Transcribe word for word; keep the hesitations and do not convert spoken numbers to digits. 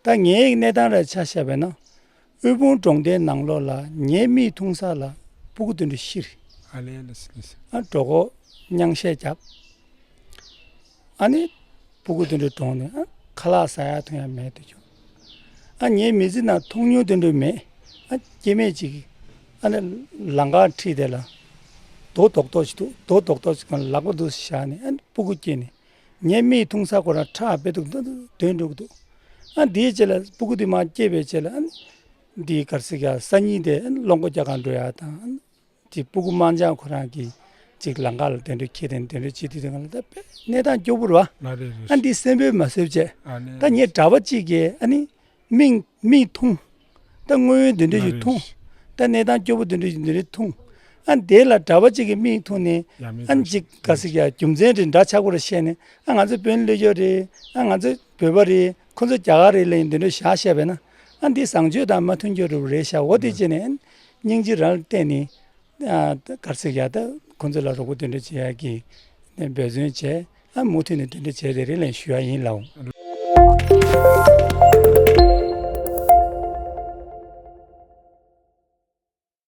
ད་ངའི་གནས་སྟངས་ར་ཆ་བཞག་པས་ན། དབུལ་ཕོངས་གྲོང་སྡེའི་ནང་ལོགས་ལ་ངའི་མིག་ཐུང་ས་ལ་སྤུ་གུ་དེ་འདྲ་ཤི་རེད། ཨ་ལས་ལས་ལས། ཨ་གྲོད་ཁོག་སྙིང་ཤད་རྒྱབ། ཨ་ནི་སྤུ་གུ་དེ་འདྲ་གྲོངས་ནས་ཨ་ཁ་ལག་ཟ་ཡ་འཐུང་ཡ་མེད་དུ་གྱུར། ཨ་ངའི་མི་ཚེ་ནང་མཐོང་མྱོང་དེ་འདྲ་མེད། ཨ་སྐྱེ་དམན་ཅིག་ཨ་ནི་ལམ་ཁར་ཁྲིད་དེ་ལ་རྡོ་རྡོག་རྡོག་ཅིག་འདུག་རྡོ་རྡོག་རྡོག་ཅིག་གང་ལག་པ་འདུག་བཞག་ནས་ཨ་ནི་སྤུ་གུ་སྐྱེས་ནས། ངའི་མིག་ཐུང་ས་ཁོ་རང་ཁྲག་དཔེ་འདུག་འདུག་འདུག་འདོན་འགྲོ་གི་འདུག་ཨ་འདིའི་རྗེས་ལ་སྤུ་གུ་འདི་མར་སྐྱེས་པའི་རྗེས་ལ་ཨ་འདི་གར་སི་ག་སང་ཉིན་དེ་ཨ་རླངས་འཁོར་རྒྱག་གར་འགྲོ་ཡ་དང་། ཨ་འདི་སྤུ་གུ་དམར་འབྱར་ཁོ་རང་གིས་ཅིག་ལམ་ཁ་ལ་དེ་འདྲ་ཁྱེར་དེ་དེ་འདྲ་བྱེད་དུས་དེ་ག་ལ་ད་དཔེ་གནས་སྟངས་སྐྱོ་པོ་རེད་བ། ཨ་འདི་སེམས་པས་མ་བཟོད་བྱས། ཨ་ནི་ད་ངས་གྲྭ་པ་གཅིག་གིས་ཨ་ནི། མིག་མིག་ཐུང་། ད་དངོས་ཡོད་འདི་འདྲ་ཞིག་ཐུང་། ད་གནས་སྟངས་སྐྱོ་པོ་འདི་འདྲ་ཞིག་འདི་འདྲ་ཐུང་། ཨ་དེ་ལ་གྲྭ་པ་གཅིག་གི་མིག་ཐུང་ནས་ཨ་ཅིག་ག་ཟེར་ཡ་རྒྱུ་མཚན་རེ་འདྲ་ཆགས་པོ་རེ་བཤད་ནས་ཨ་ང་ཚོ་དཔོན་སླེབས་ཡོད་རེད། ཨ་ང་ཚོ་བོད་པ་རེད། ཁོ་ཚོ་རྒྱ་གར་རེད་ལབ་ཡིན་འདི་འདྲ་བཞག་བཤད་པས་ན་ཨ་འདི་བཟང་སྤྱོད་དང་མ་མཐུན་རྒྱུ་རེད་བཤད། འོ་དེ་བྱས་ནས་སྙིང་རྗེ་རང་ལ་བལྟས་ནས་ཨ་ག་ཟེར་ཡ་ད་ཁོ་ཚོ་ལ་རོགས་པ་འདི་འདྲ་བྱེད་ཡ་གི་འབད་བརྩོན་བྱས། ཨ་མུ་མཐུད་ནས་དེ་འདྲ་བྱས་རེ་རེ་ལན་ཞུ་ཡ་ཡིན་ལགས།